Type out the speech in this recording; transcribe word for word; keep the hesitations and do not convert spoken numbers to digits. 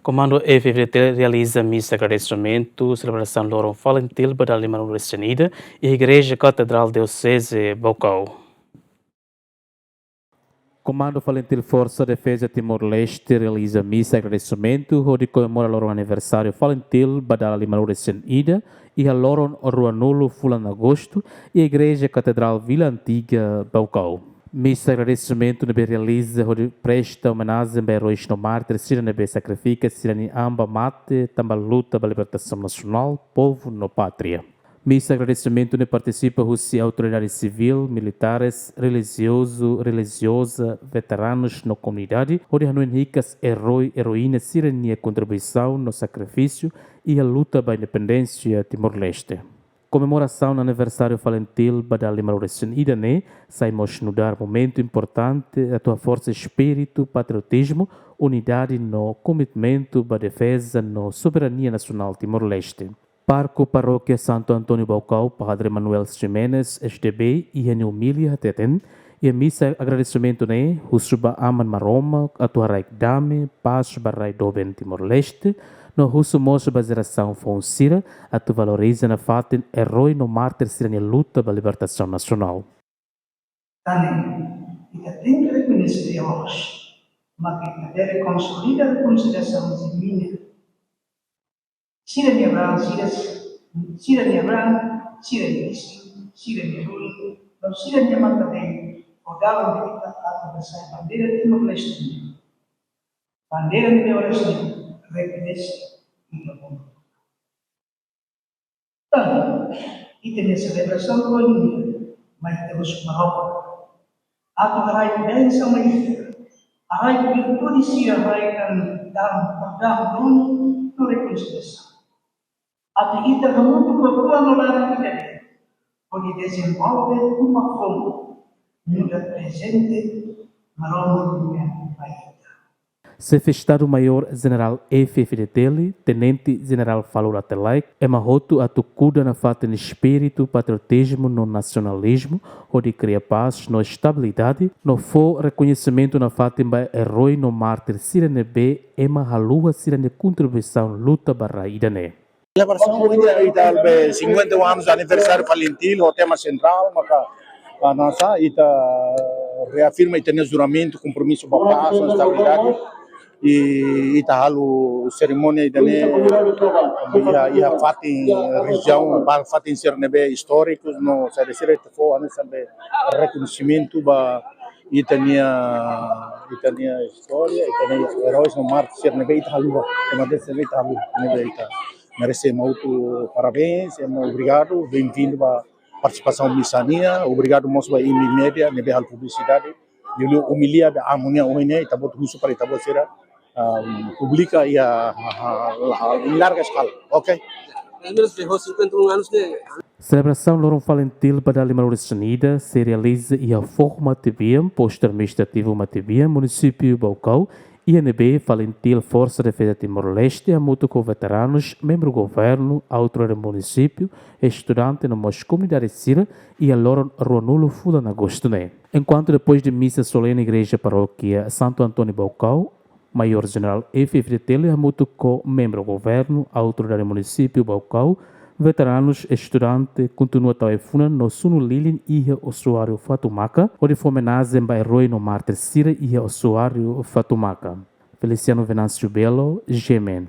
Komandu F-FDTL realiza misa agradesimentu selebrasaun loron FALINTIL ba dala lima-nulu-resin-ida iha Igreja Katedrál Dioseze Baucau. Komandu FALINTIL Forsa Defeza Timor-Leste realiza misa agradesimentu hodi komemora loron aniversáriu FALINTIL ba dala lima-nulu-resin-ida iha loron ruanulu fulan Agostu iha Igreja Katedrál Vila Antiga, Baucau. Misa agradesimentu ne'ebé realiza hodi presta omenajen ba eróis no mártir sira ne'ebé sakrifika sira-nia an ba mate tanba luta ba libertasaun nasionál, povu no pátria. Misa agradesimentu ne'e partisipa husi autoridade sivíl, militares, relijiozu, relijioza, veteranus no komunidade hodi hanoin hikas erói, eroína sira-nia kontribuisaun no sakrifísiu iha luta ba independénsia Timor-Leste. Komemorasaun aniversáriu FALINTIL ba dala lima-nulu-resin-ida ne'e sai mós nu'udar momentu importante atu haforsa espíritu patriotizmu, unidade no komitmentu ba defeza no soberania nasionál Timor-Leste. Pároku Parókia Santo António Baucau, Padre Manuel Ximenes, S D B, iha nia omilia hateten, iha misa agradesimentu ne'e husu ba Aman Maromak atu haraik dame, pás ba rai doben Timor-Leste, no husu mós ba jerasaun foun sira atu valoriza nafatin erói no mártir sira-nia luta ba libertasaun nasionál. Tan ne'e, ita tenke rekoñese Dia Morus, maka ita deve konsolida rekonsiliasaun jemina. Sira-nia raan, sira, sira-nia raan, sira-nia isin, sira-nia rulin, no sira-nia matan-been, fó dalan ba ita atu hasa'e bandeira Timor-Leste nian. Bandeira ne'ebé oras ne'e rekoñese ita-nia povu. Tan, ita-nia selebrasaun ohin ne'e, mai ita husu Maromak atu haraik bensaun mai ita, haraik virtude sira, haraik tan, tan, perdão, donu no rekonsiliasaun. Atu ita hamutuk ho rua no laran ida-ne'e, hodi dezenvolve uma foun, nu'udar prezente Maromak nian ba ita. Xefe Estadu-Maiór Jenerál F-FDTL, Tenente Jenerál Falur Rate Laek, ema hotu atu kuda nafatin espíritu patriotizmu no nasionalizmu, hodi kria pás no estabilidade, no fó rekoñesimentu nafatin ba erói no mártir sira ne'ebé ema haluha sira-nia kontribuisaun luta ba rai ida-ne'e. Selebrasaun ohin ita hala'o ba cinquenta e um anos aniversáriu FALINTIL, ho tema sentrál, maka, ah, hanesan ita reafirma ita-nia juramentu, kompromisu ba pás, estabilidade, i ita halo serimónia ida-ne'e iha, iha fatin rejiaun, ba fatin sira ne'ebé istórikus, no saida sira ita fó hanesan rekoñesimentu ba ita-nia, ita-nia istória, ita-nia eróis no mártir sira ne'ebé ita haluha, ema hotu sira ne'ebé ita haluha, ne'ebé ita merese. Ema hotu parabéns, ema obrigadu, bem-vindu ba partisipasaun misa nian, obrigadu mós ba imi média ne'ebé halo publisidade, liuliu omilia ba Amu nian ohin ne'e, ita-boot husu para ita-boot sira, ah, publika iha, ah, ah, em larga escala, ok? Pelo menos de cinquenta e um anos de Selebrasaun loron FALINTIL ba dala lima-nulu-resin-ida sei realiza iha Foho Matebian, Postu Administrativu Matebian, Munisípiu Baucau, iha ne'ebé FALINTIL Forsa Defeza Timor-Leste hamutuk ho veteranus, membru governu, autoridade munisípiu, estudante no mós komunidade sira iha loron ruanulu fulan Agostu ne'e. Enkuantu depois de misa solene Igreja Parókia Santo António Baucau, Maiór Jenerál F-FDTL hamutuk ho membru governu, autoridade munisípiu Baucau, veteranus, estudante, kontinua tau ai-funan no sunu lilin iha osuáriu Fatumaka, hodi fó omenajen ba erói no mártir sira iha osuáriu Fatumaka. Feliciano Venâncio Belo, G M N.